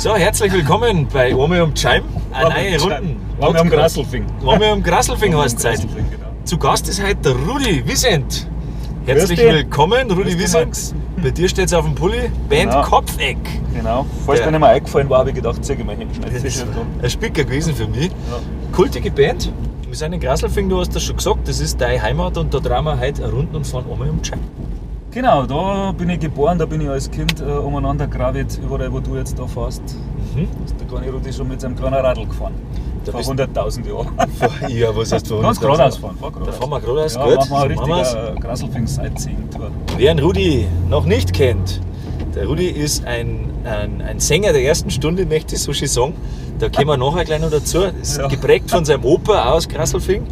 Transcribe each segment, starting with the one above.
So, herzlich willkommen bei Ome um Chime. Eine neue Runden. Einmal am Grasselfing. Ome um Grasselfing heißt es heute. Genau. Zu Gast ist heute der Rudi Wiesent. Herzlich Grüß dich. willkommen, Rudi Grüß dich, Wiesent. Max. Bei dir steht es auf dem Pulli, Band Genau. Kopfeck. Genau. Falls Ja. mir nicht mehr eingefallen war, habe ich gedacht, zeig ich mal hin. Schnell Das ist T-Shirt an. ein Spicker gewesen für mich. Ja. Kultige Band. Wir sind in Grasselfing, du hast das schon gesagt, das ist deine Heimat und da drehen wir heute eine Runde und fahren einmal um die Scheibe. Genau, da bin ich geboren, da bin ich als Kind umeinander geravit, überall wo du jetzt da fährst. Ist der kleine Rudi schon mit seinem kleinen Radl gefahren. Da Vor bist- 100.000 Jahren. Ja, was heißt vor Ganz 100.000? geradeaus fahren, fahr geradeaus. Da fahren wir geradeaus, ja, gut. machen wir So eine machen wir's. richtige Grasselfing Sightseeing-Tour. Wer den Rudi noch nicht kennt, der Rudi ist ein Sänger der ersten Stunde, möchte ich so schön sagen. Da kommen wir nachher gleich noch dazu. Ist Ja. geprägt von seinem Opa aus Grasselfing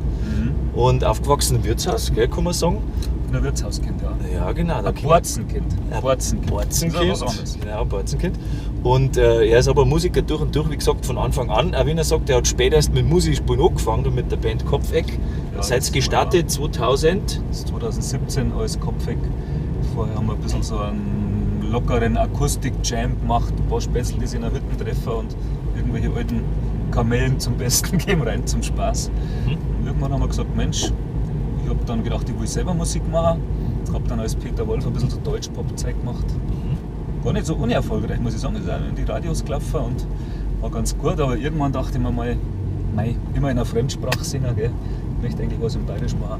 und aufgewachsen im Wirtshaus, gell, kann man sagen. Ich bin ein Wirtshauskind, ja. Ja, genau. Da Ein kommen- Borzenkind. Ein Borzenkind. Borzenkind. Das ist ja was anderes. Genau, ein Borzenkind. Und er ist aber Musiker durch und durch, wie gesagt, von Anfang an. Auch wenn er sagt, er hat später erst mit Musik spielen angefangen und mit der Band Kopfeck. Ja, Seid das gestartet 2000. Das ist 2017 als Kopfeck. Vorher haben wir ein bisschen so einen lockeren Akustik-Jam gemacht, ein paar Spätzle, die sich in der Hütte treffen und irgendwelche alten Kamellen zum Besten geben, rein zum Spaß. Und irgendwann haben wir gesagt, Mensch, ich habe dann gedacht, ich will selber Musik machen. Habe dann als Peter Wolf ein bisschen so Deutsch-Pop-Zeug gemacht. War nicht so unerfolgreich, muss ich sagen. Ist auch in die Radios gelaufen und war ganz gut. Aber irgendwann dachte ich mir mal, mei, immer in einer Fremdsprache singen, gell? Ich möchte eigentlich was im Bayerisch machen.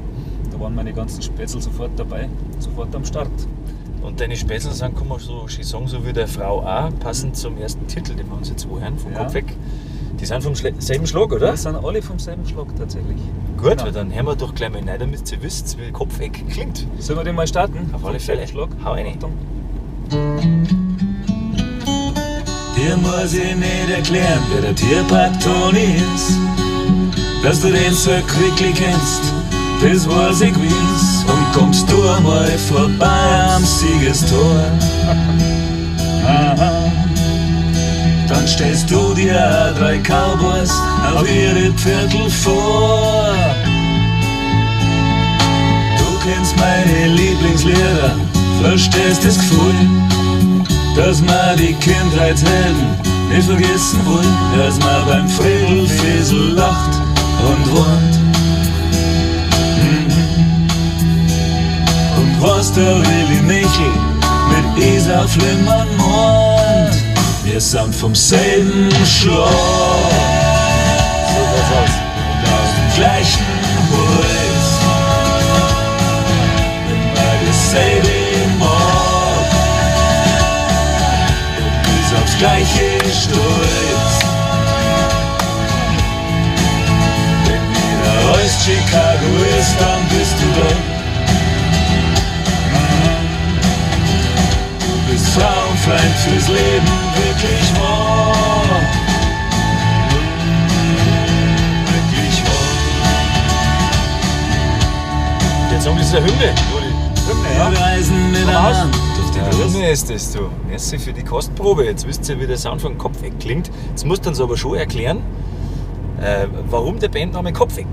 Da waren meine ganzen Spätzle sofort dabei, sofort am Start. Und deine Spätzle sind, kann man so schön sagen, so wie der Frau auch, passend zum ersten Titel, den wir uns jetzt anhören, vom Ja. Kopf weg. Die sind vom selben Schlag, oder? Das sind alle vom selben Schlag tatsächlich. Gut, Genau. weil dann hören wir doch gleich mal rein, damit ihr wisst, wie Kopfeck klingt. Sollen wir den mal starten? Auf alle Vom selben Fälle. Schlag. Hau rein. Achtung. Dir muss ich nicht erklären, wer der Tierpark Toni ist. Dass du den so quickly kennst, das weiß ich gewiss. Und kommst du einmal vorbei am Siegestor, aha, dann stellst du dir drei Cowboys auf ihre Viertel vor. Du kennst meine Lieblingslieder, verstehst das Gefühl, dass man die Kindheitshelden nicht vergessen will, dass man beim Friedelfesel lacht und weint. Mhm. Und was der Willi Michel mit Isa Flimmern meint, wir sind vom selben Schlag So schaut's aus. und aus dem gleichen Holz. Wenn man dasselbe mag und ist aufs Gleiche stolz. Wenn wieder alles Chicago ist, dann bist du da. Du bist Frau und Freund fürs Leben, wirklich wahr. Wirklich wahr. Der Song ist eine Hymne, Rudi. Hymne, Wir ja. reisen miteinander durch die Die Welt. Hymne ist das, du. Merci für die Kostprobe. Jetzt wisst ihr, wie der Sound von Kopfeck klingt. Jetzt musst du uns aber schon erklären, warum der Bandname Kopfeck.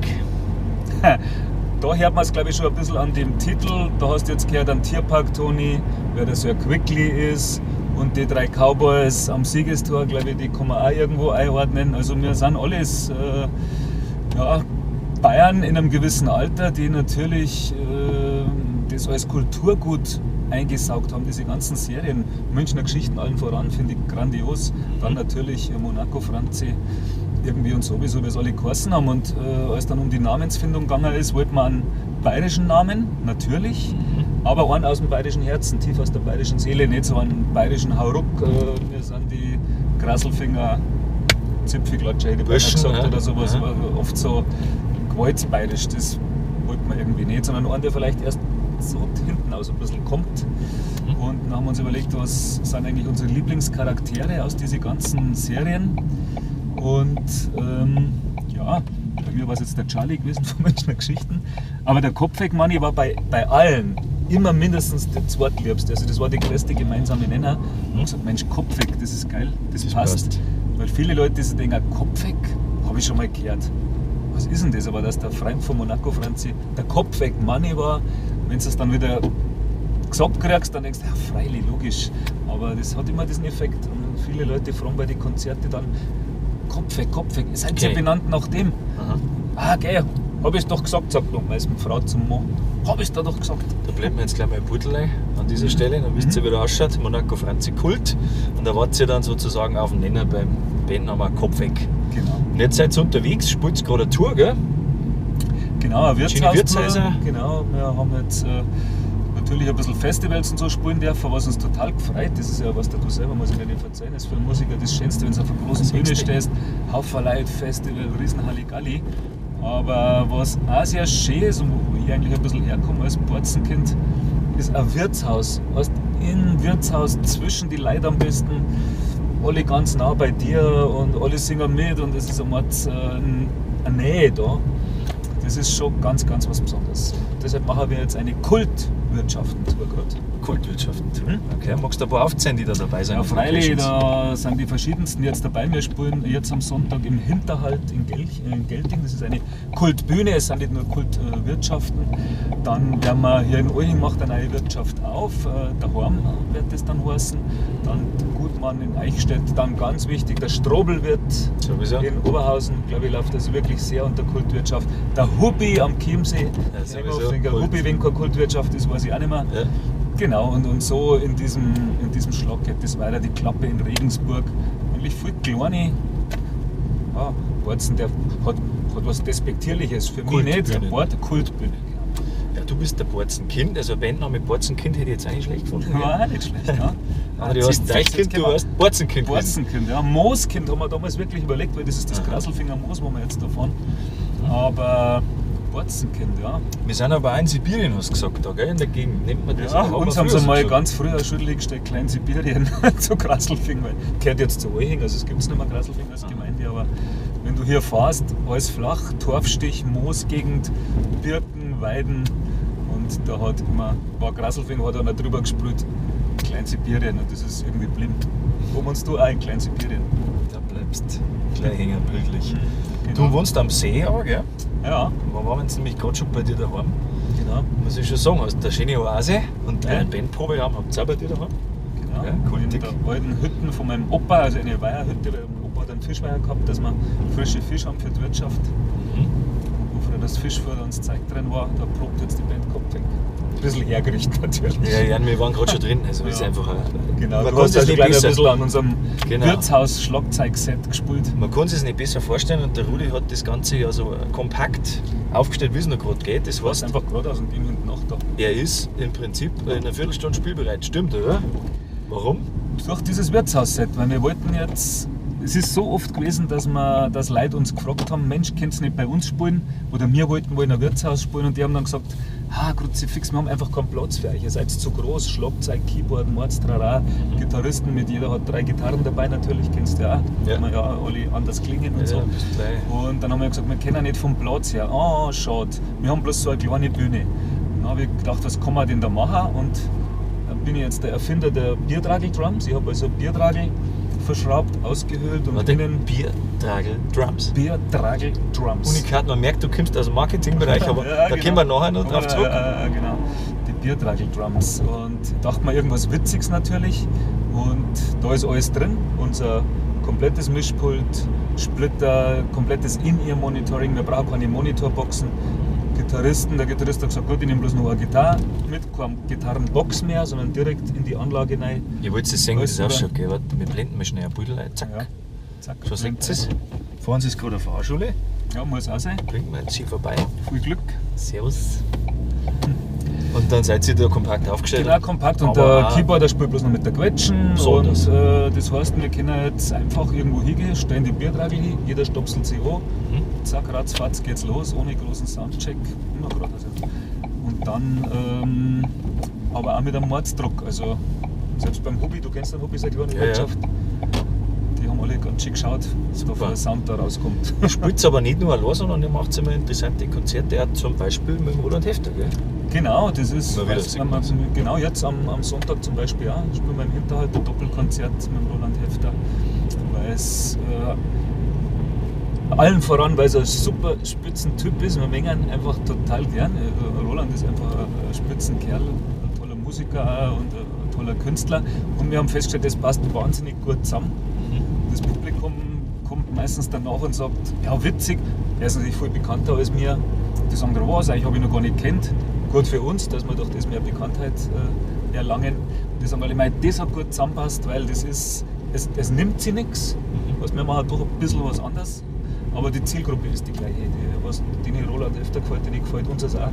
Da hört man es, glaube ich, schon ein bisschen an dem Titel. Da hast du jetzt gehört an Tierpark Toni, wer der Sir Quickly ist. Und die drei Cowboys am Siegestor, glaube ich, die kann man auch irgendwo einordnen. Also wir sind alles ja, Bayern in einem gewissen Alter, die natürlich das als Kulturgut eingesaugt haben, diese ganzen Serien. Münchner Geschichten allen voran, finde ich grandios. Dann natürlich Monaco Franzi irgendwie und sowieso, wie es alle geheißen haben. Und als dann um die Namensfindung gegangen ist, wollte man einen bayerischen Namen, natürlich, aber einen aus dem bayerischen Herzen, tief aus der bayerischen Seele, nicht so einen bayerischen Hauruck. Wir sind die Grasselfinger Zipfelklatscher, hätte ich beinahe Burschen, gesagt, ja. oder sowas. Ja. Aber oft so gewaltsbayerisch, das wollte man irgendwie nicht, sondern einen, der vielleicht erst so hinten aus ein bisschen kommt. Und dann haben wir uns überlegt, was sind eigentlich unsere Lieblingscharaktere aus diesen ganzen Serien. Und ja, bei mir war es jetzt der Charlie gewesen von Münchner Geschichten. Aber der Kopfweg-Manni war bei allen immer mindestens der zweitliebste. Also das war der größte gemeinsame Nenner. Und gesagt, Mensch, Kopfweg, das ist geil, das, Das passt. passt. Weil viele Leute die sich denken, Kopfweg, habe ich schon mal gehört. Was ist denn das? Aber dass der Freund von Monaco, Franzi, der Kopfweg Manni war, wenn es das dann wieder gesagt kriegst, dann denkst du, ja, freilich, logisch. Aber das hat immer diesen Effekt. Und viele Leute fragen bei den Konzerten dann, Kopf weg, Kopf weg, seid ihr Okay. benannt nach dem? Aha. Ah, gell, hab ich's doch gesagt, sagt noch meistens Frau zum Mann. Hab ich's da doch gesagt. Da blenden wir jetzt gleich mal ein Beutel ein an dieser Stelle, dann wisst ihr, wie der ausschaut. Monaco Franzi Kult. Und da wart ihr dann sozusagen auf den Nenner beim Bandnamen Kopf weg. Genau. Und jetzt seid ihr unterwegs, spielt gerade eine Tour, gell? Genau, ein Schöne Wirtshaus. Wirtshäuser. Genau, wir haben jetzt natürlich ein bisschen Festivals und so spielen dürfen, was uns total gefreut. Das ist ja, was du selber, muss ich nicht verzeihen, ist für einen Musiker das Schönste, wenn du auf einer großen Das Bühne Höchste. stehst. Haufen Leute, Festival, Riesenhalligalli. Aber was auch sehr schön ist und wo ich eigentlich ein bisschen herkomme als Borzenkind, ist ein Wirtshaus. Weißt, im Wirtshaus zwischen die Leute am besten, alle ganz nah bei dir und alle singen mit und es ist eine, Mords, eine Nähe da. Das ist schon ganz, ganz was Besonderes. Und deshalb machen wir jetzt eine Kultwirtschaften-Tour gerade. Kultwirtschaften. Mhm. Okay, magst du ein paar aufzählen, die da dabei sind? Ja, freilich, Locations? da sind die verschiedensten jetzt dabei. Wir spielen jetzt am Sonntag im Hinterhalt in, in Gelting. Das ist eine Kultbühne, es sind nicht nur Kultwirtschaften. Dann werden wir hier in Olching macht eine neue Wirtschaft auf. Daheim wird das dann heißen. Dann Gutmann in Eichstätt. Dann ganz wichtig, der Strobelwirt Sowieso. in Oberhausen. Glaube ich, läuft das wirklich sehr unter Kultwirtschaft. Der Hubi am Chiemsee. Ja, sowieso. Wenn kein Kult. Hubi, wenn keine Kultwirtschaft ist, weiß ich auch nicht mehr. Ja. Genau, und so in diesem Schlag geht das weiter. Die Klappe in Regensburg. Eigentlich voll kleine. Ja, Borzen, der hat was Despektierliches. Für mich nicht. Kultbühne. Bord, Kultbühne. Genau. Ja, du bist der Borzenkind, also Bandname Borzenkind hätte ich jetzt auch nicht schlecht gefunden. gell? War auch nicht schlecht, ja. Aber du hast Deichkind, du hast Borzenkind. Borzenkind, ja. Mooskind haben wir damals wirklich überlegt, weil das ist das Aha. Grasselfinger Moos, wo wir jetzt da fahren. Aber Borzenkind, ja. Wir sind aber auch in Sibirien, hast du gesagt, da, gell? In der Gegend nennt man das. Ja, Hat man uns haben früher sie so mal gesagt. ganz früh eine Schüttel gestellt, Klein Sibirien zu Grasselfing, weil gehört jetzt zu Olching, also es gibt nicht mehr Grasselfing als Gemeinde, aber wenn du hier fährst, alles flach, Torfstich, Moosgegend, Birken, Weiden und da hat immer, war Grasselfing, hat einer drüber gesprüht, Klein Sibirien und das ist irgendwie blind. Wo wohnst du auch in Klein Sibirien? Da bleibst gleich hängen, bildlich. Genau. Du wohnst am See aber, gell? Ja, Wir waren jetzt nämlich gerade schon bei dir daheim. genau. Muss ich schon sagen, hast eine schöne Oase und Ja. einen Bandproberaum habt ihr auch bei dir daheim. Genau. Ja, cool, in dick. der alten Hütten von meinem Opa, also eine Weiherhütte, weil mein Opa hat einen Fischweiher gehabt, dass wir frische Fisch haben für die Wirtschaft. Wo früher das Fischfutter und das Zeug drin war, da probt jetzt die Band Kopfweg. Ein bisschen hergerichtet natürlich. Ja, ja, wir waren gerade schon drin. Also ist Ja. einfach. Genau, man du kann hast es also nicht gleich ein besser. bisschen an unserem Genau. Wirtshaus-Schlagzeugset gespielt. Man kann es sich nicht besser vorstellen und der Rudi hat das Ganze ja so kompakt aufgestellt, wie es noch gerade geht. Das Was heißt, einfach geradeaus und ihm hinten nach da. er ist im Prinzip in einer Viertelstunde spielbereit. Stimmt, oder? Warum? Durch dieses Wirtshaus-Set, weil wir wollten jetzt. Es ist so oft gewesen, dass Leute uns gefragt haben, Mensch, könnt ihr nicht bei uns spielen? Oder wir wollten wohl in ein Wirtshaus spielen und die haben dann gesagt, ha, Kruzifix, wir haben einfach keinen Platz für euch, ihr seid zu groß, Schlagzeug, Keyboard, Mords, Trara, Gitarristen mit, jeder hat 3 Gitarren dabei natürlich, kennst du ja auch, Ja. ja. Ja alle anders klingen und Ja, so. bist gleich. Und dann haben wir gesagt, wir können nicht vom Platz her. Ah, schade, wir haben bloß so eine kleine Bühne. Dann habe ich gedacht, was kann man denn da machen? Und dann bin ich jetzt der Erfinder der Biertragel-Drums. Ich habe also Biertragel verschraubt, ausgehöhlt und Warte, innen Biertragel Drums. Biertragel-Drums. Unikat, man merkt, du kommst aus dem Marketingbereich, aber Ja, da genau. kommen wir nachher noch drauf zurück. Ja, genau. Die Biertragel-Drums. Und dachte mir irgendwas Witziges natürlich. Und da ist alles drin. Unser komplettes Mischpult, Splitter, komplettes In-Ear-Monitoring. Wir brauchen keine Monitorboxen. Gitarristen, der Gitarrist hat gesagt, gut, ich nehme bloß noch eine Gitarre mit, keine Gitarrenbox mehr, sondern direkt in die Anlage rein. Ihr wollt es sehen, wie das Alles ausschaut, gell? Warte, wir blenden mal schnell ein Bild ein. Zack. Ja, zack. Schon seht ihr es? Fahren Sie es gerade auf der Fahrschule. Ja, muss auch sein. Bringt man jetzt hier vorbei. Viel Glück. Servus. Und dann seid ihr da kompakt aufgestellt. Genau, kompakt. Und Aber der auch Keyboarder spielt bloß noch mit der Quetschen. Besonders. Und das heißt, wir können jetzt einfach irgendwo hingehen, stellen die Biertragel hin, jeder stopselt sich an. Mhm. Zack, ratzfatz geht's los, ohne großen Soundcheck. Immer gerade. Also. Und dann aber auch mit einem Mordsdruck. Also selbst beim Hobby, du kennst den Hobby seit kleiner Ja, ja. Wirtschaft. Die haben alle ganz schön geschaut, was da Super. für ein Sound da rauskommt. Ihr spielt aber nicht nur allein, sondern ihr macht immer interessante Konzerte, auch zum Beispiel mit dem Roland Hefter, gell? Genau, das ist Mal wieder weiß, sieht wenn man, man's. genau jetzt am Sonntag zum Beispiel auch, spielen wir im Hinterhalt ein Doppelkonzert mit dem Roland Hefter, weil es allen voran, weil es ein super Spitzentyp ist, wir mengen ihn einfach total gern. Roland ist einfach ein Spitzenkerl, ein toller Musiker auch und ein toller Künstler. Und wir haben festgestellt, das passt wahnsinnig gut zusammen. Das Publikum kommt meistens danach und sagt, ja witzig, er ist natürlich viel bekannter als mir. Die sagen, da was, eigentlich habe ich noch gar nicht kennt. Gut für uns, dass wir durch das mehr Bekanntheit erlangen. Und die sagen alle, mei, das hat gut zusammenpasst, weil das ist, es nimmt sie nichts. Was wir machen, doch ein bisschen was anderes. Aber die Zielgruppe ist die gleiche. Die, was denen Roland öfter gefällt, denen gefällt uns das auch.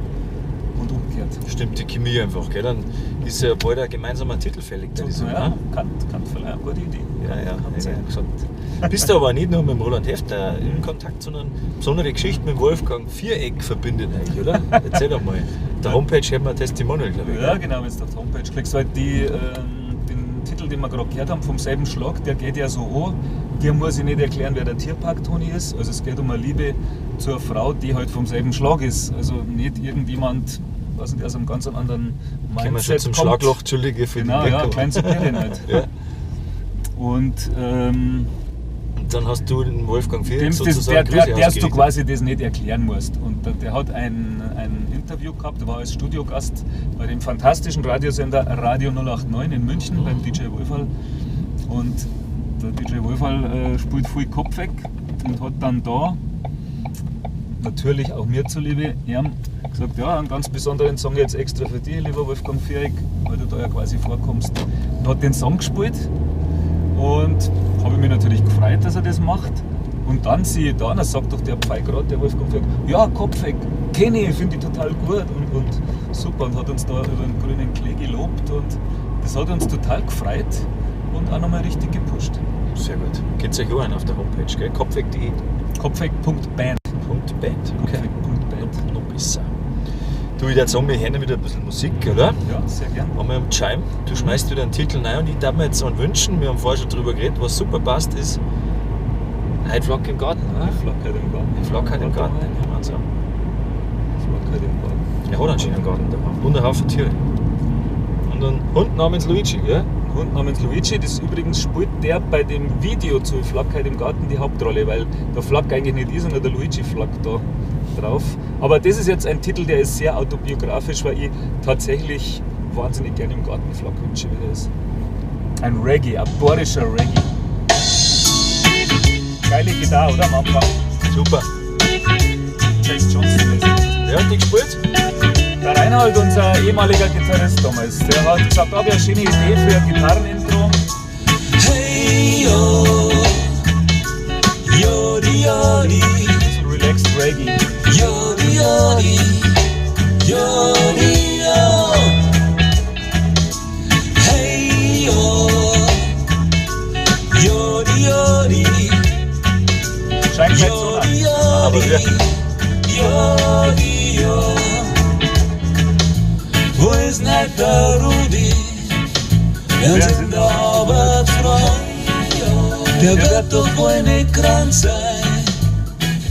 Und umgekehrt. Stimmt die Chemie einfach, gell? Dann ist ja bald ein gemeinsamer Titel fällig. bei diesem, ja, ne? kann vielleicht eine gute Idee. Ja, ja, Kann hätte sein. ich gesagt. Bist du aber nicht nur mit dem Roland Hefter in Kontakt, sondern besondere Geschichte mit dem Wolfgang Viereck verbindet eigentlich, oder? Erzähl doch mal. Auf der Homepage haben wir ein Testimonial, glaube ich. Ja, gell? genau, wenn du auf die Homepage klickst, weil die, den Titel, den wir gerade gehört haben, vom selben Schlag, der geht ja so an. Dir muss ich nicht erklären, wer der Tierpark-Toni ist. Also es geht um eine Liebe zur Frau, die halt vom selben Schlag ist. Also nicht irgendjemand, weiß nicht, aus einem ganz anderen Kommen wir schon Mindset zum kommt. Schlagloch, Entschuldige für Genau, den ja, Gag. klein Sibirien halt. Ja. Und Und dann hast du den Wolfgang Viereck dem, das, sozusagen der, Grüße der, der du ausgerichtet. quasi das nicht erklären musst. Und der hat ein Interview gehabt, der war als Studiogast bei dem fantastischen Radiosender Radio 089 in München beim DJ Wolferl. Und der DJ Wolferl spielt viel Kopf weg und hat dann da, natürlich auch mir zuliebe, ihm gesagt, ja, einen ganz besonderen Song jetzt extra für dich, lieber Wolfgang Viereck, weil du da ja quasi vorkommst. Und hat den Song gespielt. Und habe ich mich natürlich gefreut, dass er das macht. Und dann sehe ich da, dann sagt doch der Pfeil gerade, der Wolfgang Viereck, ja, Kopfweg, kenne ich, finde ich total gut und super. Und hat uns da über den grünen Klee gelobt und das hat uns total gefreut und auch nochmal richtig gepusht. Sehr gut. Könnt ihr euch auch ein auf der Homepage, gell? Kopfweg.de. Kopfweg.band. Punkt Band. Okay. Kopfweg.band. Noch besser. Du, ich würde sagen, wir hören wieder ein bisschen Musik, oder? Ja, sehr gern. Haben wir am Chime. Du schmeißt wieder einen Titel rein und ich darf mir jetzt einen wünschen. Wir haben vorher schon drüber geredet, was super passt, ist Heute Flock im Garten, oder? Flackert im Garten. Die Flock hat im Garten, den hören wir uns an. Flackert im Garten. Er hat einen schönen Garten da. Und einen Haufen Tiere. Und einen Hund namens Luigi, gell? Ein Hund namens Luigi, das übrigens spielt der bei dem Video zu Flackheit im Garten die Hauptrolle, weil der Flack eigentlich nicht ist, sondern der Luigi flackt da drauf. Aber das ist jetzt ein Titel, der ist sehr autobiografisch, weil ich tatsächlich wahnsinnig gerne im Garten Flack wünsche, wie das ist. Ein Reggae, ein bayerischer Reggae. Geile Gitarre, oder am Anfang? Super. Jack Johnson ist. Wer hat die gespielt? Der Reinhold, unser ehemaliger Gitarrist damals, der hat gesagt, ah, wäre eine schöne Idee für ein Gitarrenintro. Hey yo, yo di yo di, So relaxed Reggae. yo di yo di, yo di yo. Hey yo, yo di yo di, Scheint gleich yo so di an. yo Aber di, wir- yo di yo. Wo ist nicht der Rudi? Wir sind der Arbeitsfrei. Der wird doch wohl nicht krank sein.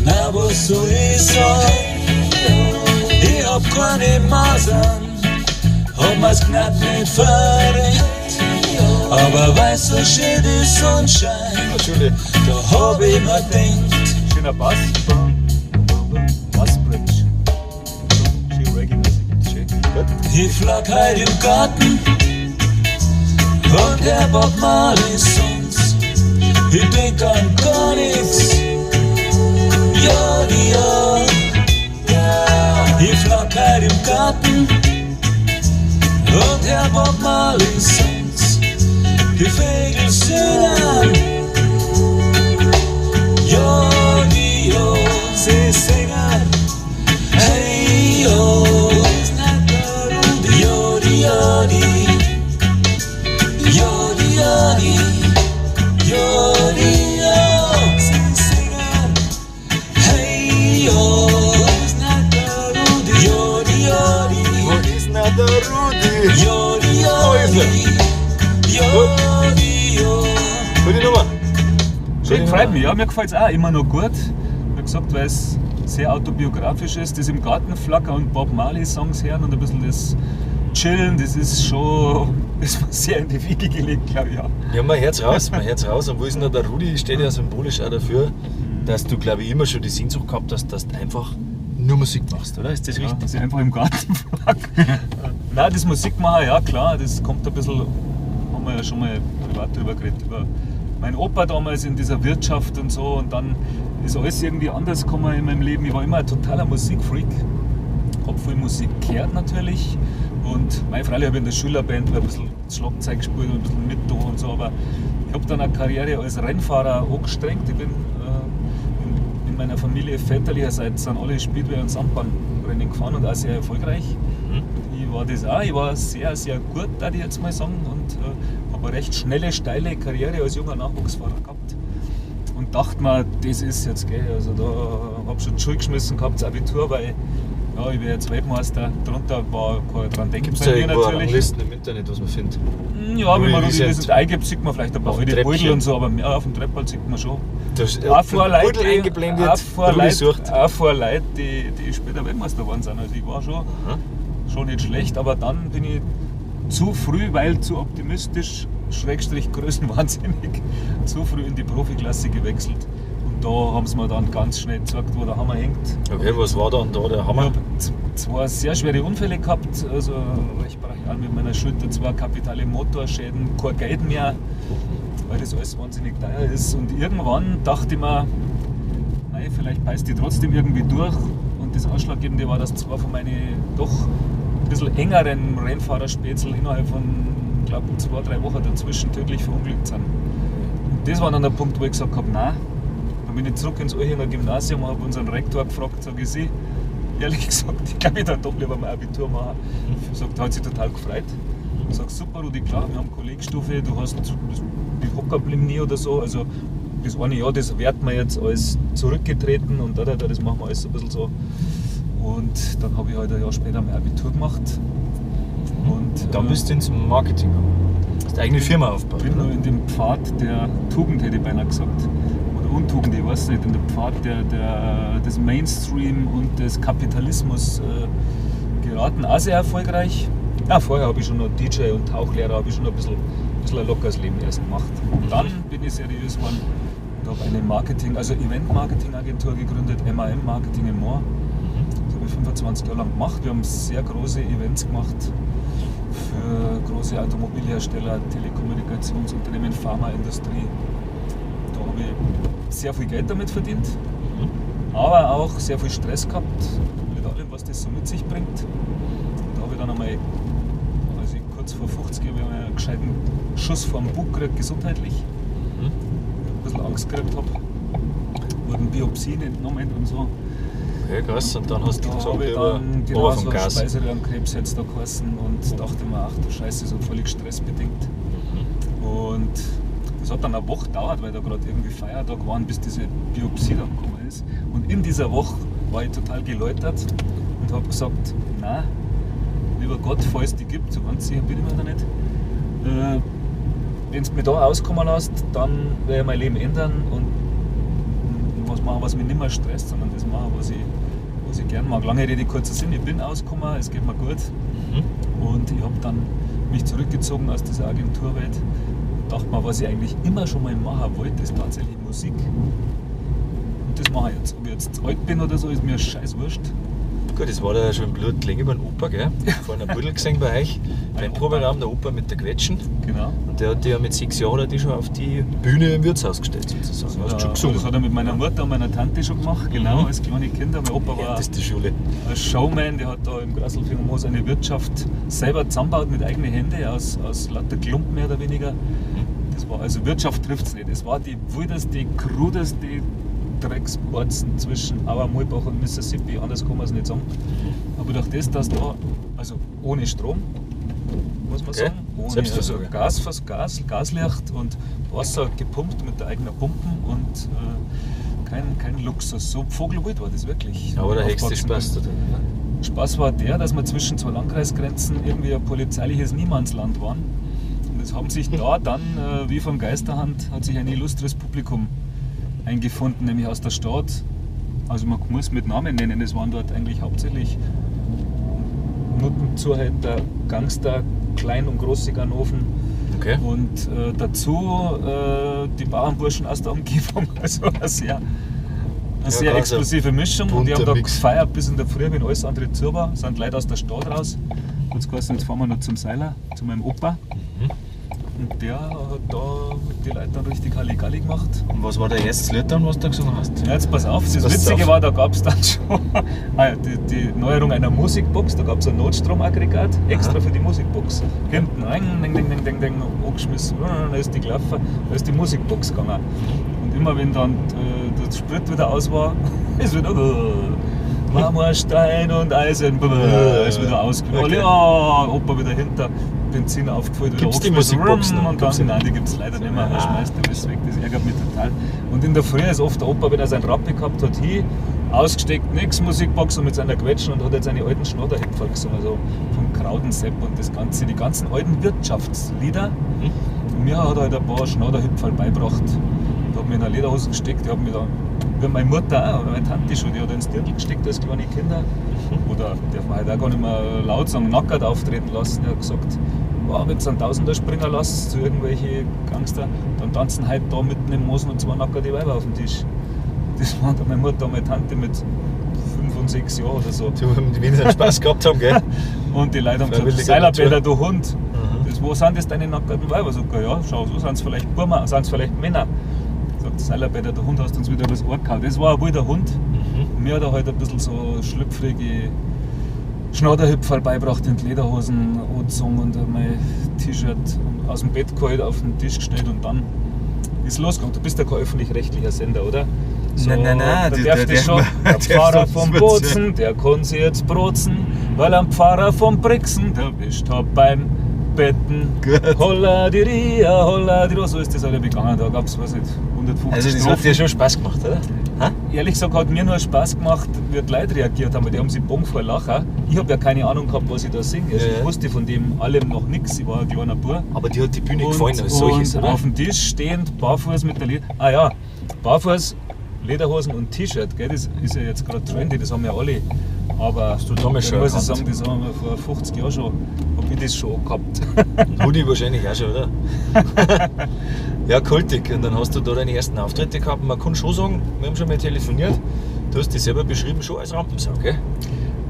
Na, was soll ich sagen? Ich hab keine Masern, hab mir's knapp nicht verrennt. Aber weil's so schön die Sonne scheint, Entschuldige. da hab ich mir gedacht, Schöner Bass. Bassbridge. Schön Reggae-Musik. Schön. Gut. Ich flag heut im Garten und der Bob Marley Songs. Ich denk an gar nix. Ja, die, ja. Ich flag heut im Garten und der Bob Marley Songs. Die Vögel singen. Ja, die, ja. Sie singen. Hey, yo. Yo, di, yo, di. Yo, di, yo, di. Yo, di, yo. Sie singen. Hey, yo. Yo, di, yo, di. Wo ist denn der Rudi? Yo, di, yo, Wo ist er? di. Yo, di, yo. Gute Nummer. Schön, freut mich. Ja, mir gefällt es auch immer noch gut. Wie gesagt, weil es sehr autobiografisch ist, das im Garten flacker und Bob Marley Songs hören und ein bisschen das Chillen, das ist schon, das ist mir sehr in die Wiege gelegt, glaube ich. Ja. Ja, mein Herz raus, mein Herz raus. Und wo ist denn da der Rudi? Steht ja symbolisch auch dafür, dass du, glaube ich, immer schon die Sehnsucht gehabt hast, dass du einfach nur Musik machst, oder? Ist das Ja, richtig? dass ich einfach im Garten frag. Nein, das Musikmachen, ja klar, das kommt ein bisschen, haben wir ja schon mal privat drüber geredet, über meinen Opa damals in dieser Wirtschaft und so und dann ist alles irgendwie anders gekommen in meinem Leben. Ich war immer ein totaler Musikfreak, hab viel Musik gehört natürlich und mein freilich habe ich in der Schülerband ein bisschen Schlagzeug gespielt und ein bisschen mit da und so, aber ich habe dann eine Karriere als Rennfahrer angestrengt. Ich bin in meiner Familie väterlicherseits sind alle Speedway- und Sandbahnrennen gefahren und auch sehr erfolgreich. Ich war das auch, ich war sehr, sehr gut, würde ich jetzt mal sagen, und habe eine recht schnelle, steile Karriere als junger Nachwuchsfahrer gehabt. Und dachte mir, das ist jetzt, gell, also da habe ich schon die Schule geschmissen gehabt, das Abitur, weil ja, ich wäre jetzt Weltmeister, drunter war kein dran denken Gibt es da irgendwo Ranglisten im Internet, was man findet? Ja, wenn man Rudi Rudi Wiesent. Wiesent eingibt, sieht man vielleicht ein paar Auf dem alte Beutel Treppchen. und so, aber mehr auf dem Treppel sieht man schon. Das ist Auch vor Leute, Beutel eingeblendet, auch vor Rudi Leute, sucht. auch vor Leute, die später Weltmeister geworden sind. Also ich war schon nicht schlecht, aber dann bin ich zu früh, weil zu optimistisch, Schrägstrich größenwahnsinnig, zu früh in die Profiklasse gewechselt. Und da haben sie mir dann ganz schnell gezeigt, wo der Hammer hängt. Okay, was war dann da der Hammer? Ich habe zwei sehr schwere Unfälle gehabt, also recht brachial mit meiner Schulter, zwei kapitale Motorschäden, kein Geld mehr, weil das alles wahnsinnig teuer ist. Und irgendwann dachte ich mir, nein, vielleicht beißt die trotzdem irgendwie durch. Und das Ausschlaggebende war, dass zwei von meinen doch ein bisschen engeren Rennfahrerspätzl innerhalb von, glaube 2, 3 Wochen dazwischen tödlich verunglückt sind. Und das war dann der Punkt, wo ich gesagt habe, nein. Dann bin ich zurück ins Olchinger Gymnasium, habe unseren Rektor gefragt, sage ich sie, ehrlich gesagt, ich glaube, ich darf doch lieber mein Abitur machen. Ich sag, da hat sich total gefreut. Ich sag, super, Rudi, klar, wir haben Kollegstufe, du hast das, die Hocker blieben nie oder so. Also das eine Jahr, das werten wir jetzt als zurückgetreten und da, das machen wir alles so ein bisschen so. Und dann habe ich halt ein Jahr später mein Abitur gemacht. Und, Dann bist du ins Marketing gegangen. Hast eigene Firma aufgebaut. bin oder? nur in dem Pfad der Tugend, hätte ich beinahe gesagt. Oder Untugend, ich weiß nicht, in dem Pfad des Mainstream und des Kapitalismus geraten. Auch sehr erfolgreich. Ja, vorher habe ich schon noch DJ und Tauchlehrer, habe ich schon ein bisschen ein lockeres Leben erst gemacht. Und dann bin ich seriös geworden und habe eine Marketing-, also Event-Marketing-Agentur gegründet, MAM Marketing in Moor. Das habe ich 25 Jahre lang gemacht. Wir haben sehr große Events gemacht für große Automobilhersteller, Telekommunikationsunternehmen, Pharmaindustrie. Da habe ich sehr viel Geld damit verdient, aber auch sehr viel Stress gehabt mit allem, was das so mit sich bringt. Da habe ich dann einmal, als ich kurz vor 50 habe ich einmal einen gescheiten Schuss vorm Bug gekriegt, gesundheitlich. Ein bisschen Angst gekriegt habe. Wurden Biopsien entnommen und so. Okay, krass. Und dann hast du Da gesagt, habe ich lieber dann genau runter so vom Gas. Speiseröhrenkrebs jetzt da geheißen und dachte mir, ach du Scheiße, so völlig stressbedingt. Und das hat dann eine Woche gedauert, weil da gerade irgendwie Feiertag waren, bis diese Biopsie dann gekommen ist. Und in dieser Woche war ich total geläutert und habe gesagt, na, lieber Gott, falls die gibt, so ganz sicher bin ich mir da nicht, wenn du mir da auskommen lässt, dann werde ich mein Leben ändern und was machen, was mich nicht mehr stresst, sondern das machen, was ich gern mag. Lange Rede, kurzer Sinn, ich bin ausgekommen, es geht mir gut. Und ich habe dann mich zurückgezogen aus dieser Agenturwelt und dachte mir, was ich eigentlich immer schon mal machen wollte, ist tatsächlich Musik. Und das mache ich jetzt. Ob ich jetzt alt bin oder so, ist mir scheiß wurscht. Gut, das war da ja schon im Blut gelegen über den Opa, gell? Vorhin ein Pudel gesehen bei euch. Ein Beim Opa. Proberaum, der Opa mit der Quetschen. Genau. Und der hat die ja mit 6 Jahren hat die schon auf die Bühne im Wirtshaus gestellt, sozusagen. Hast du schon gesungen. Das hat er mit meiner Mutter und meiner Tante schon gemacht, genau, als kleine Kinder. Mein Opa war Härteste Schule. ein Showman, der hat da im Grasselfinger Moos eine Wirtschaft selber zusammengebaut mit eigenen Händen, aus lauter Klumpen mehr oder weniger. Das war, also Wirtschaft trifft es nicht. Es war die wildeste, krudeste Drecksborzen zwischen Auermulbach und Mississippi, anders kann man es nicht sagen. Aber durch das, dass da, also ohne Strom, muss man Okay. sagen, ohne Selbstversorger. also Gaslicht und Wasser gepumpt mit der eigenen Pumpen und kein Luxus. So vogelwild war das wirklich. Aber der höchste Aufgewachsen Spaß da bin. drin. Ne? Spaß war der, dass wir zwischen zwei Landkreisgrenzen irgendwie ein polizeiliches Niemandsland waren. Und es haben sich da dann, wie von Geisterhand, hat sich ein illustres Publikum eingefunden, nämlich aus der Stadt. Also man muss mit Namen nennen, es waren dort eigentlich hauptsächlich Nuttenzuhälter, Gangster, Klein- und große Ganoven. Okay. Und dazu die Bauernburschen aus der Umgebung. Also eine sehr Eine sehr ganz ein explosive Mischung. Und die haben bunter da Mix. gefeiert bis in der Früh, wenn alles andere zu war. Sind Leute aus der Stadt raus. Jetzt geheißen, jetzt fahren wir noch zum Seiler, zu meinem Opa. Mhm. Und der hat da die Leute dann richtig Halligalli gemacht. Und was war der erste Lied dann, was du da gesungen hast? Ja, jetzt pass auf, das Pass Witzige auf. war, da gab es dann schon die Neuerung einer Musikbox, da gab es ein Notstromaggregat extra Aha. für die Musikbox. Hinten rein, ding, ding, ding, ding, ding, angeschmissen, da ist die gelaufen, da ist die Musikbox gegangen. Und immer wenn dann der Sprit wieder aus war, ist wieder Marmorstein und Eisen, ist wieder ausgegangen. Okay. Alle, ah, Opa wieder hinter, Benzin aufgefüllt, wieder Gibt's die angeschmissen, Musikbox noch? Und dann, Gibt's die nein, die gibt es leider nicht mehr. Er Ah. schmeißt alles weg, das ärgert mich total. Und in der Früh ist oft der Opa, wenn er seinen Rappi gehabt hat, hin, ausgesteckt, nix Musikbox und mit seiner Quetschen und hat jetzt seine alten Schnodderhüpferl gesungen, also vom Krautensepp und das Ganze, die ganzen alten Wirtschaftslieder. Mhm. Und mir hat er halt ein paar Schnodderhüpferl beigebracht. Da hat mich in eine Lederhose gesteckt, die hat mich da, wie meine Mutter auch, oder meine Tante schon, die hat ins Dirndl gesteckt als kleine Kinder. Oder darf man halt auch gar nicht mehr laut sagen, nackert auftreten lassen. Er hat gesagt, wow, wenn du einen Tausender springen lässt zu irgendwelche Gangster, dann tanzen halt da mitten im Mosen und zwei nackerte Weiber auf dem Tisch. Das waren dann meine Mutter und meine Tante mit 5 und 6 Jahren oder so. Du, wenn sie einen Spaß gehabt haben, gell? Und die Leute haben gesagt, Freiwilliger Seilerpeter, Natur. du Hund. Mhm. Das, wo sind das deine nackerten Weiber? Sag ich, ja, schau, so sind es vielleicht Burma, sind es vielleicht Männer. Sagt Seilerpeter, der Hund hast uns wieder übers Ohr gehauen. Das war ein wilder Hund. Mhm. Mir hat er halt ein bisschen so schlüpfrige Schnodderhüpferl beigebracht in die Lederhosen angezogen und mein T-Shirt aus dem Bett geholt, auf den Tisch gestellt und dann ist losgegangen. Du bist ja kein öffentlich-rechtlicher Sender, oder? So, Nein, nein, nein, Da die- darf der- das schon. Der der Pfarrer darf vom sonst Bozen, der kann sich jetzt brotzen, weil am Pfarrer vom Brixen erwischt hab beim Betten. Gut. Holla die Ria, holla die Ro. So ist das halt begangen. Da gab es, weiß nicht, 150 Also das Strophen. hat dir schon Spaß gemacht, oder? Ha? Ehrlich gesagt hat mir nur Spaß gemacht, wie die Leute reagiert haben, weil die haben sich bong vor Lachen. Ich habe ja keine Ahnung gehabt, was ich da singe. Also Ja, ich ja. wusste von dem allem noch nichts. Ich war ein kleiner Bub. Aber dir hat die Bühne gefallen als solches, und oder? auf dem Tisch stehend, barfuß mit der Leder. Ah ja, barfuß, Lederhosen und T-Shirt, gell? Das ist ja jetzt gerade trendy, das haben ja alle. Aber Hast du damals da schon muss ich erkannt? sagen, das haben wir vor 50 Jahren schon, hab ich das schon gehabt. Und Hoodie wahrscheinlich auch schon, oder? Ja, kultig. Und dann hast du da deine ersten Auftritte gehabt. Man kann schon sagen, wir haben schon mal telefoniert, du hast dich selber beschrieben, schon als Rampensau, gell?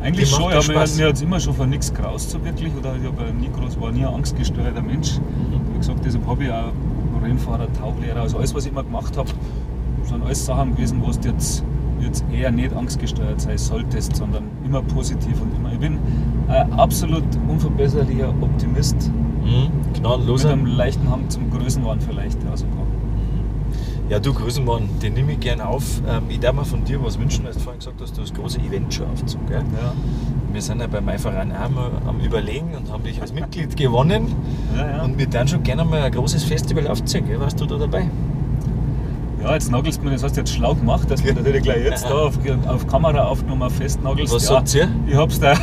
Eigentlich Die schon, macht ja, ja Spaß. mir hat es immer schon vor nichts graust, so wirklich. Oder ich hab ja nie groß, war nie ein angstgesteuerter Mensch. Wie gesagt, deshalb habe ich auch Rennfahrer, Tauchlehrer, also alles, was ich immer gemacht habe, sind alles Sachen gewesen, wo du jetzt eher nicht angstgesteuert sein solltest, sondern immer positiv und immer. Ich bin ein absolut unverbesserlicher Optimist Mhm. mit Gnadenloser. einem leichten Hang zum Größenwahn vielleicht, ja, sogar. Ja, du Größenwahn, den nehme ich gern auf. Ich darf mir von dir was wünschen, weil du vorhin gesagt hast, du hast große Events schon aufgezogen. Gell? Ja. Wir sind ja bei meinem Verein auch mal am Überlegen und haben dich als Mitglied gewonnen. Ja, ja. Und wir dann schon gerne mal ein großes Festival aufziehen. Gell? Warst du da dabei? Ja, jetzt nagelst du mir, das hast du jetzt schlau gemacht, dass du natürlich gleich jetzt da auf Kamera aufgenommen festnagelst. Was ja, sagt ihr? Ich hab's da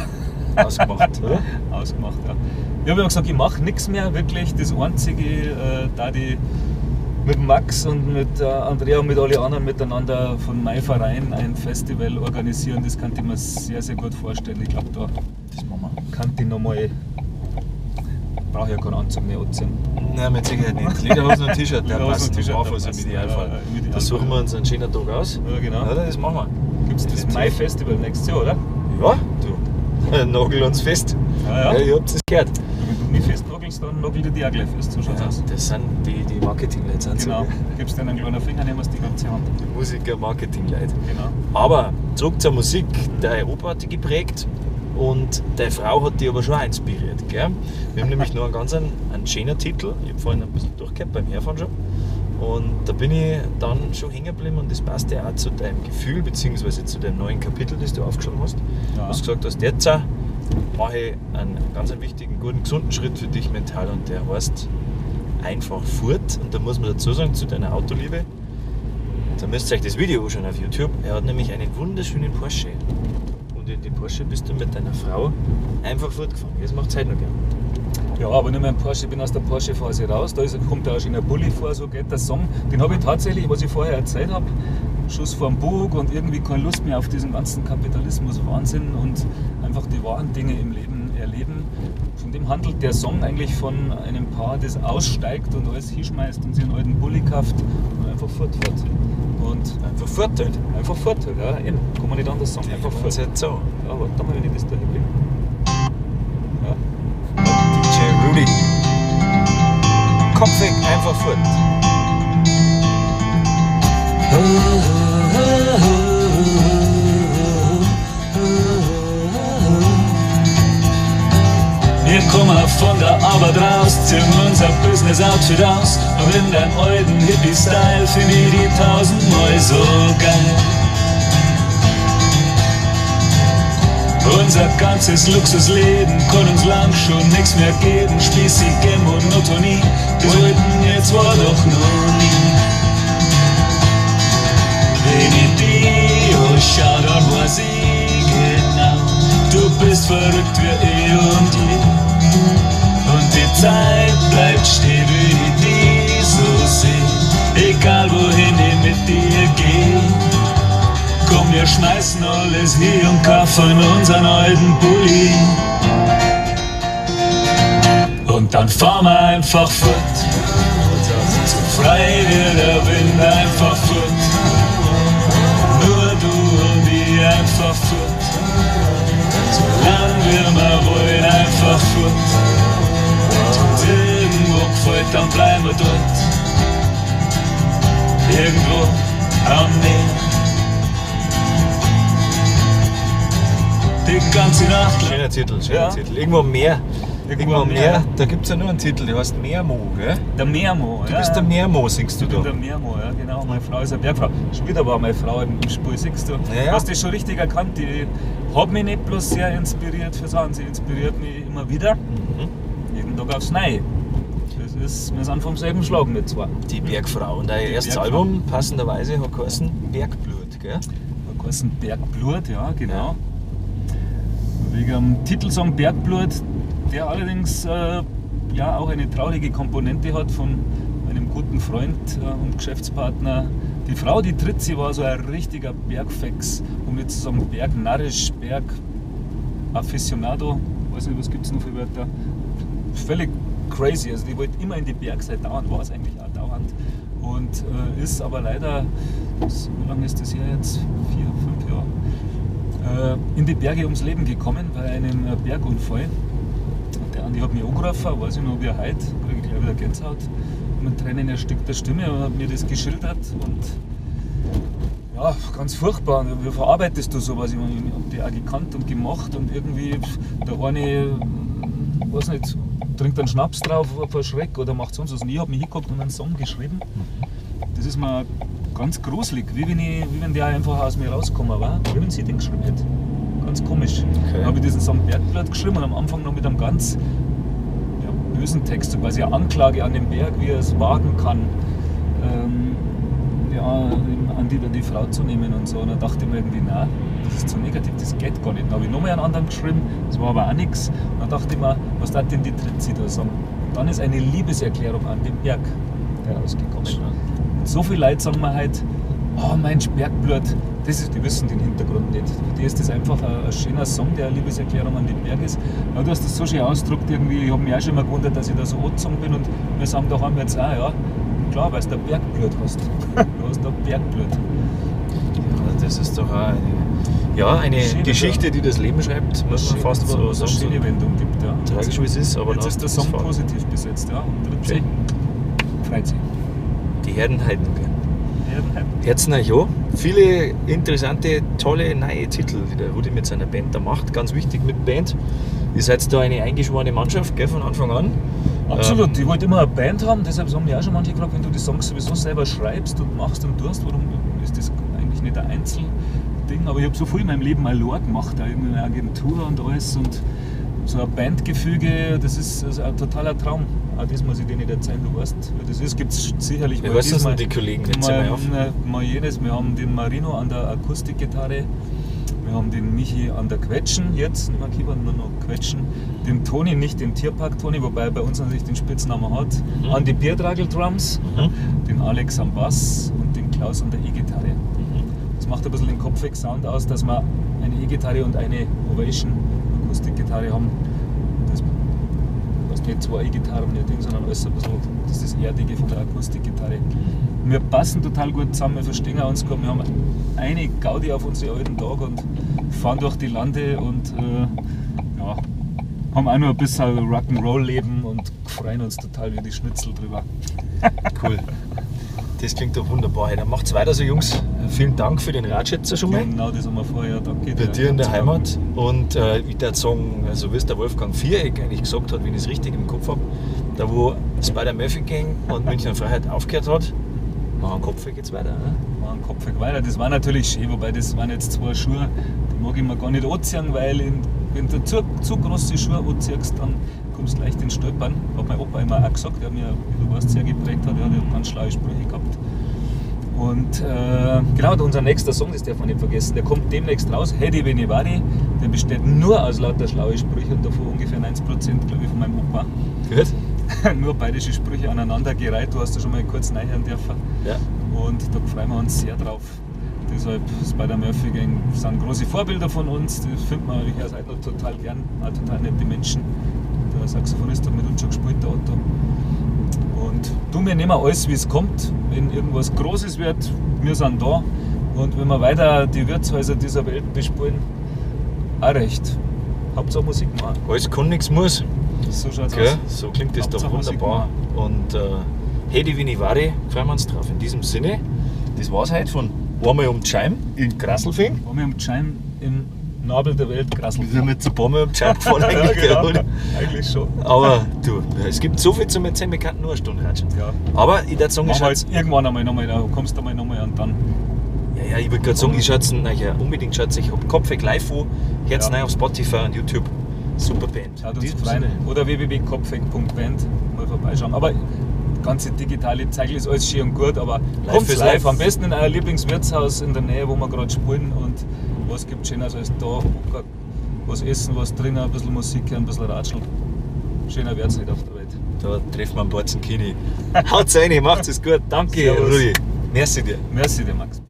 Ausgemacht, oder? ausgemacht, ja. Ich habe immer gesagt, ich mache nichts mehr, wirklich. Das Einzige, da die mit Max und mit Andrea und mit alle anderen miteinander von meinem Verein ein Festival organisieren, das kann ich mir sehr, sehr gut vorstellen. Ich glaube, da Das machen wir. kann ich nochmal. Brauche ich ja keinen Anzug mehr anziehen. Nein, mit Sicherheit nicht. Lederhosen und T-Shirt, der Lederhosen und passen. T-Shirt, Barfuß der im passen. Idealfall. Ja, im Idealfall. Da suchen wir uns einen schönen Tag aus. Ja, genau. Oder? Das machen wir. Gibt es das Mai-Festival nächstes Jahr, oder? Ja, du. Nagel uns fest. Ja, ja. ihr habt es gehört. Wenn du mich festnagelst, dann nagel ich dich auch gleich fest. So schaut's Ja, aus. das sind die Marketing-Leute. Sind Genau. So. Gibst dir einen kleinen Finger, nehmen wir die ganze Hand. Die Musiker-Marketing-Leute. Genau. Aber zurück zur Musik. Dein Opa hat dich geprägt und deine Frau hat dich aber schon auch inspiriert. Gell? Wir haben nämlich noch einen ganz einen schönen Titel. Ich habe vorhin ein bisschen durchgehabt beim Herfahren schon. Und da bin ich dann schon hängen geblieben und das passt ja auch zu deinem Gefühl bzw. zu deinem neuen Kapitel, das du aufgeschlagen hast. Ja. Du hast gesagt hast, jetzt mache ich einen ganz einen wichtigen, guten, gesunden Schritt für dich mental und der heißt einfach fort. Und da muss man dazu sagen, zu deiner Autoliebe, da müsst ihr euch das Video anschauen auf YouTube. Er hat nämlich einen wunderschönen Porsche. Und in den Porsche bist du mit deiner Frau einfach fortgefahren. Das macht Zeit noch gern. Ja, aber nicht mehr im Porsche, ich bin aus der Porsche-Phase raus. Da kommt auch schon ein Bulli vor, so geht der Song. Den habe ich tatsächlich, was ich vorher erzählt habe, Schuss vorm Bug und irgendwie keine Lust mehr auf diesen ganzen Kapitalismus-Wahnsinn und einfach die wahren Dinge im Leben erleben. Von dem handelt der Song eigentlich von einem Paar, das aussteigt und alles hinschmeißt und sich einen alten Bulli kauft und einfach fortfährt. Und Einfach fort halt. einfach fort halt, ja, eben. Kann man nicht anders sagen. Einfach fort. Jetzt so. Ja, warte mal, wenn ich das da hinbringe. Ja. DJ Rudi. Kopf weg, einfach fort. Wir kommen von der Arbeit raus, ziehen unser Business-Outfit aus. Aber in deinem alten Hippie-Style find ich die tausendmal so geil. Unser ganzes Luxusleben kann uns lang schon nix mehr geben. Spießige Monotonie, das wollten wir zwar doch noch nie. Wenn ich dich anschau, dann weiß ich genau, du bist verrückt wie eh und je. Und die Zeit bleibt stehen, wenn ich dich so seh, egal wohin ich mit dir geh. Komm, wir schmeißen alles hier und kaufen unseren alten Bulli. Und dann fahren wir einfach fort, so frei wie der Wind, einfach fort. Nur du und ich einfach fort, solange wir mal wollen, einfach fort. Wenn's irgendwo gefällt, dann bleiben wir dort. Irgendwo am Meer. Die ganze Nacht lang. Schöner Titel, schöner Ja. Titel. Irgendwo am Meer. Irgendwo am Meer. Meer. Da gibt es ja nur einen Titel, der heißt Meermo, gell? Der Meermo. Du bist der Meermo, singst du Ich bin da. der Meermo, ja, genau. Meine Frau ist eine Bergfrau. Schon wieder war meine Frau im Spiel, siehst du. Ja, ja. Du hast das schon richtig erkannt. Die hat mich nicht bloß sehr inspiriert für Sachen, sie inspiriert mich immer wieder. Jeden Tag aufs Neue. Das ist, wir sind vom selben Schlag mit zwei. Die Bergfrau. Und dein Die erstes Bergfrau. Album, passenderweise, hat geheißen Bergblut, gell? Hat geheißen Bergblut, ja, genau. Wegen dem Titelsong Bergblut, der allerdings ja, auch eine traurige Komponente hat von meinem guten Freund und Geschäftspartner. Die Frau, die Tritzi, war so ein richtiger Bergfex, um nicht zu sagen Bergnarrisch, Berg-Afficionado, weiß nicht, was gibt es noch für Wörter. Völlig crazy, also die wollte immer in die Berg sein, dauernd war es eigentlich auch dauernd. Und ist aber leider, wie lange ist das her jetzt? 4, 5 Jahre, in die Berge ums Leben gekommen bei einem Bergunfall. Und der Andi hat mich angerufen, weiß ich noch wie heute, kriege ich gleich wieder Gänsehaut, mit Tränen erstickter Stimme und hat mir das geschildert und ja, ganz furchtbar. Und wie verarbeitest du sowas? Ich meine, ich hab die auch gekannt und gemacht und irgendwie der eine, weiß nicht, trinkt einen Schnaps drauf vor Schreck oder macht sonst was. Und ich hab mich hingeguckt und einen Song geschrieben. Das ist mir ganz gruselig, wie wenn der einfach aus mir rausgekommen war, wie wenn sie den geschrieben hätte. Ganz komisch. Okay. Dann habe ich diesen Song Bergblatt geschrieben und am Anfang noch mit einem ganz ja, bösen Text, so quasi eine Anklage an den Berg, wie er es wagen kann, ja, an die Frau zu nehmen und so. Und dann dachte ich mir irgendwie, nein, das ist zu negativ, das geht gar nicht. Dann habe ich nochmal einen anderen geschrieben, das war aber auch nichts. Und dann dachte ich mir, was darf denn die Tritzi da sagen? Und dann ist eine Liebeserklärung an den Berg herausgekommen. Und so viele Leute sagen mir halt, oh Mensch, Bergblut, das ist, die wissen den Hintergrund nicht. Für die ist das einfach ein schöner Song, der eine Liebeserklärung an den Berg ist. Aber du hast das so schön ausgedrückt irgendwie, ich habe mich auch schon immer gewundert, dass ich da so angezogen bin und wir sagen daheim jetzt auch, ja, klar, weil du da Bergblut hast. Du hast da Bergblut. Ja, das ist doch auch eine, ja, eine Schöne, Geschichte, die das Leben schreibt, muss man fast so eine sagen. schöne Wendung gibt, ja. So tragisch wie es ist, aber Jetzt na, ist der Song Fakt. positiv besetzt, ja. Und Tritzi Schön. freut sich. Die Herden heiden, gell? Herden Herzen euch an. Viele interessante, tolle, neue Titel, die der Rudi mit seiner Band da macht. Ganz wichtig mit Band. Ihr seid da eine eingeschworene Mannschaft, gell, von Anfang an. Absolut, ich wollte immer eine Band haben, deshalb haben mich auch schon manche gefragt, wenn du die Songs sowieso selber schreibst und machst und tust, warum ist das eigentlich nicht ein Einzelding? Aber ich habe so viel in meinem Leben allein gemacht, auch irgendwie eine Agentur und alles und so ein Bandgefüge, das ist also ein totaler Traum. Auch das muss ich dir nicht erzählen, du weißt, wie das ist. Gibt es sicherlich Wie mal heißen diesmal- denn die Kollegen? Jetzt mal, mal auf. mal jenes. Wir haben den Marino an der Akustikgitarre, wir haben den Michi an der Quetschen jetzt, nicht mehr Keyboard, nur noch Quetschen. Den Toni, nicht den Tierpark-Toni, wobei er bei uns natürlich den Spitznamen hat. An die Biertragel-Drums, den Alex am Bass und den Klaus an der E-Gitarre. Das macht ein bisschen den Kopfweg-Sound aus, dass wir eine E-Gitarre und eine Ovation-Akustikgitarre haben. Das hast nicht zwei E-Gitarren, nicht Ding, sondern alles ein bisschen, das ist das Erdige von der Akustikgitarre. Wir passen total gut zusammen, wir verstehen uns gut. Wir haben eine Gaudi auf unsere alten Tage und fahren durch die Lande und ja, haben auch noch ein bisschen Rock'n'Roll-Leben und freuen uns total wie die Schnitzel drüber. Cool. Das klingt doch wunderbar. Hey, dann macht's weiter so, Jungs. Vielen Dank für den Ratschätzer schon mal. Genau, das haben wir vorher. Danke Bei dir in der Heimat. Und ich würde sagen, also wie es der Wolfgang Viereck eigentlich gesagt hat, wenn ich es richtig im Kopf habe, da wo Spider-Murphy Gang und Münchner Freiheit aufgehört hat, machen Kopf geht's weiter. Ne? Machen Kopf weiter. Das war natürlich schön, wobei das waren jetzt zwei Schuhe, die mag ich mir gar nicht anziehen, weil wenn du zu große Schuhe anziehst, dann kommst du leicht in Stolpern. Hat mein Opa immer auch gesagt, der mir, wie du weißt, sehr geprägt hat, der hat ja ganz schlaue Sprüche gehabt. Und genau, unser nächster Song, das darf man nicht vergessen, der kommt demnächst raus, Hedy Veni der besteht nur aus lauter schlaue Sprüche und davon ungefähr 90%, glaube ich, von meinem Opa. Gut. Nur bayerische Sprüche aneinandergereiht, du hast da schon mal kurz reinhören dürfen. Ja. Und da freuen wir uns sehr drauf. Deshalb Spider-Murphy Gang sind große Vorbilder von uns, die findet man natürlich auch heute noch total gern, auch total nette Menschen. Der Saxophonist hat mit uns schon gespielt, der Otto. Und du, wir nehmen alles, wie es kommt. Wenn irgendwas Großes wird, wir sind da. Und wenn wir weiter die Wirtshäuser dieser Welt bespielen, auch recht. Hauptsache Musik machen. Alles kann, nichts muss. So schaut's Gell? aus. So klingt das doch Hauptsache Musik wunderbar. Und Hedy Vini Vari, freuen wir uns drauf. In diesem Sinne, das war's heute von Einmal um die Scheibe in Grasselfing. Einmal um die Scheibe im Nabel der Welt Grasselfing. Wir sind mit zu paar Mal um die Scheibe gefahren eigentlich, Ja, genau. oder? Eigentlich schon. Aber du, es gibt so viel zum Erzählen, wir könnten nur eine Stunde ratschen. Ja. Aber ich würde sagen, ich Machen wir schätze, jetzt irgendwann einmal nochmal, da kommst du einmal nochmal und dann. ja, ich wollte gerade sagen, ich schätze, naja, unbedingt schätze ich, hab Kopfweg live an, Herz Ja. neu auf Spotify und YouTube. Super Band. Schaut In uns diesem freuen. Sinne. Oder www.kopfweg.band mal vorbeischauen. Aber ganze digitale Zeug ist alles schön und gut, aber Live kommt ist live. live. Am besten in euer Lieblingswirtshaus in der Nähe, wo wir gerade spielen. Und was gibt Schöneres als da was essen, was trinken, ein bisschen Musik hören, ein bisschen ratscheln. Schöner wird's nicht auf der Welt. Da treffen wir einen Borzen Kini. Haut's rein, macht's es gut. Danke, Servus. Rudi. Merci dir. Merci dir, Max.